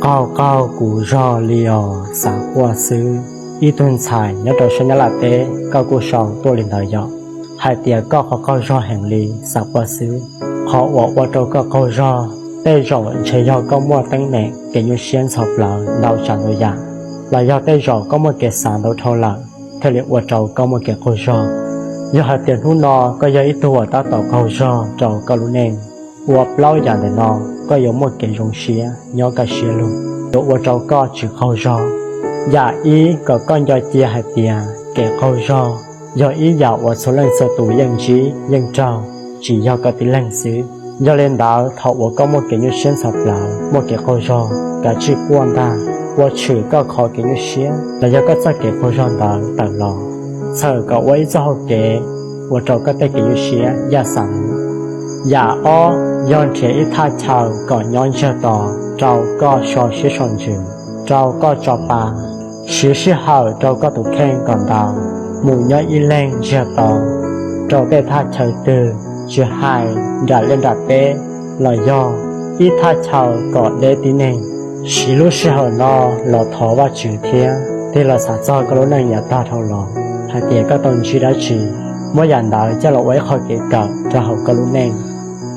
Qaug qaug kuv zog li os, xav quaj xwb. Ib tug ntxhais nyob rau sab Nyab Laj teb, koj kuj sau tuaj li ntawd yom, hais tias koj qhov qaug zog heev li, xav quaj xwb. Qhov uas ua rau koj qaug zog, tej zaum ntshe yog koj muaj teeb meem kev nyuaj siab ntxhov plawv ntau tsav ntau yam, los yog tej zaum koj muaj kev xav ntau dhau lawm thiaj li ua rau koj muaj kev qaug zog. Yog hais tias hnub no koj yog ib tug uas tab tom qaug zog rau koj lub neej, ua plaub yam ntawm no koj yuav muaj kev zoo siab nyob kaj siab lug, yuav ua rau koj tsis qaug zog. Yam ib, kom koj nco cia hais tias kev qaug zog yog ib yam uas txhua leej txhua tus yeej ntsib yeej raug, tsis yog koj tib leeg xwb. Yog li ntawd thaum uas koj muaj kev nyuaj siab ntxhov plawv, muaj kev qaug zog, kav tsij quaj ntag, ua tshwm koj qhov kev nyuaj siab los yog koj txoj kev qaug zog ntawd tawm los, txhawm kom ua ib txoj hau kev ua rau koj tej kev nyuaj siab yaj xam mus. Yam ob, yog nrhiav ib thaj chaw kom nyob ntsiag to rau koj so siab so ntsws, rau koj tso pa, siv sij hawm rau koj tus kheej kom ntau, mus nyob ib leeg ntsiag to rau tej thaj chaw twg, tsis hais nram liaj nram teb los yog ib thaj chaw kom deb tib neeg. Siv lub sij hawm no los thov Vajtswv thiab tig los xav txog koj lub neej yav tag dhau los hais tias koj tau ntsib dab tsi, muab yam ntawd coj los ua ib qho kev kawm rau hauv koj lub neej.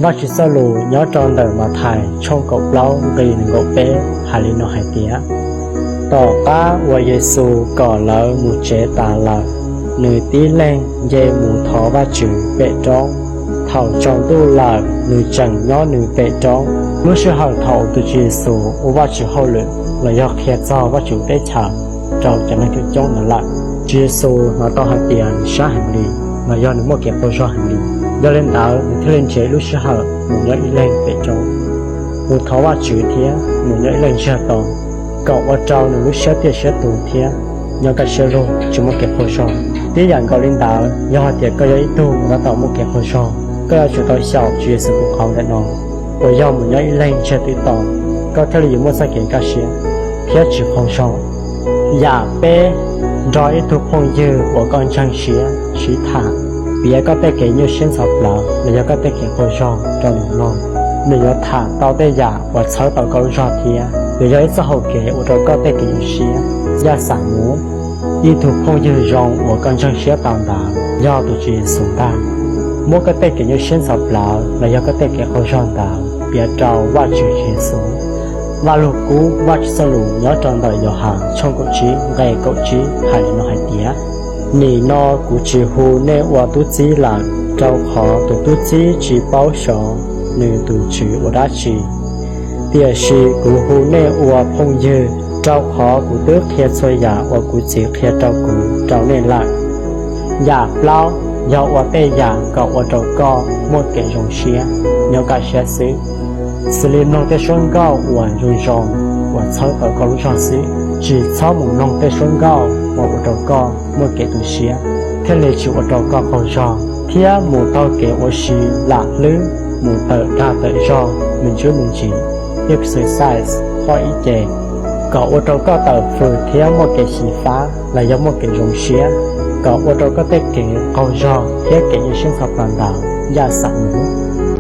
Vajtswv txoj lus nyob rau ntawm Mathais tshooj kaum plaub nqe nees nkaum peb hais li no hais tias, tom qab uas Yexus kom lawv mus tsev tas lawm, nws tib leeg nce mus thov Vajtswv pem roob. Thaum tsaus ntuj lawm, nws tseem nyob nws pem roob. Lub sij hawm thaum tus Tswv Yexus ua Vajtswv hauj lwm los yog qhia txog Vajtswv teb chaws rau cov neeg coob coob ntawd lawm, Tswv Yexus hnov tau hais tias nws sab heev li los yog nws muaj kev qaug zog heev li. Yog li ntawd nws thiaj li nrhiav lub sij hawm mus nyob ib leeg pem roob, mus thov Vajtswv thiab mus nyob ib leeg ntsiag to, kom ua rau nws lub siab tiaj siab tus thiab nyob kaj siab lug, tsis muaj kev qaug zog. Tib yam nkaus li ntawd, yog hais tias koj yog ib tug uas tab tom muaj kev qaug zog, koj yuav tsum tau xyaum Tswv Yexus tus qauv ntawm no, uas yog mus nyob ib leeg ntsiag to, koj thiaj li yuav muaj txoj kev kaj siab thiab tsis qaug zog. Yam peb, nrog ib tug phooj ywg uas koj ntseeg siab sib tham, piav koj tej kev nyuaj siab ntxhov plawv los yog koj tej kev qaug zog rau nws mloog. Nws yuav tham tau tej yam uas txhawb tau koj lub zog thiab yuav yog ib txoj hau kev ua rau koj tej kev nyuaj siab yaj xam mus. Ib tug phooj ywg zoo uas koj ntseeg siab tau ntawd yog tus Tswv Yexus ntag. Muab koj tej kev nyuaj siab ntxhov plawv los yog koj tej kev qaug zog ntawd piav rau Vajtswv Tswv Yexus. Vajluskub Vajtswv txoj lus nyob rau ntawm Yauhas tshooj kaum tsib nqe kaum tsib hais li no hais tias, nim no kuv tsis hu nej ua tub txib lawm, rau qhov tus tub txib tsis paub xyov nws tus tswv ua dab tsi. Tiam sis kuv hu nej ua phooj ywg, rau qhov kuv twb qhia txhua yam uas kuv Txiv qhia rau kuv rau nej lawm. Yam plaub, yog ua tej yam kom ua rau koj muaj kev zoo siab, nyob kaj siab xwb. Xws li mloog tej suab nkauj uas zoo zoo, uas txhawb tau koj lub zog xwb, tsis txhob mus mloog tej suab nkauj uas ua rau koj muaj kev tu siab, thiaj li tsis ua rau koj qaug zog, thiab mus taug kev ua si lam hlwb, mus tawm dag tawm zog me ntsis me ntsis, exercise qhov ib ce, kom ua rau koj tawm fws thiab muaj kev xyiv fab los yog muaj kev zoo siab, kom ua rau koj tej kev qaug zog thiab kev nyuaj siab ntxhov plawv ntawd yaj xam mus.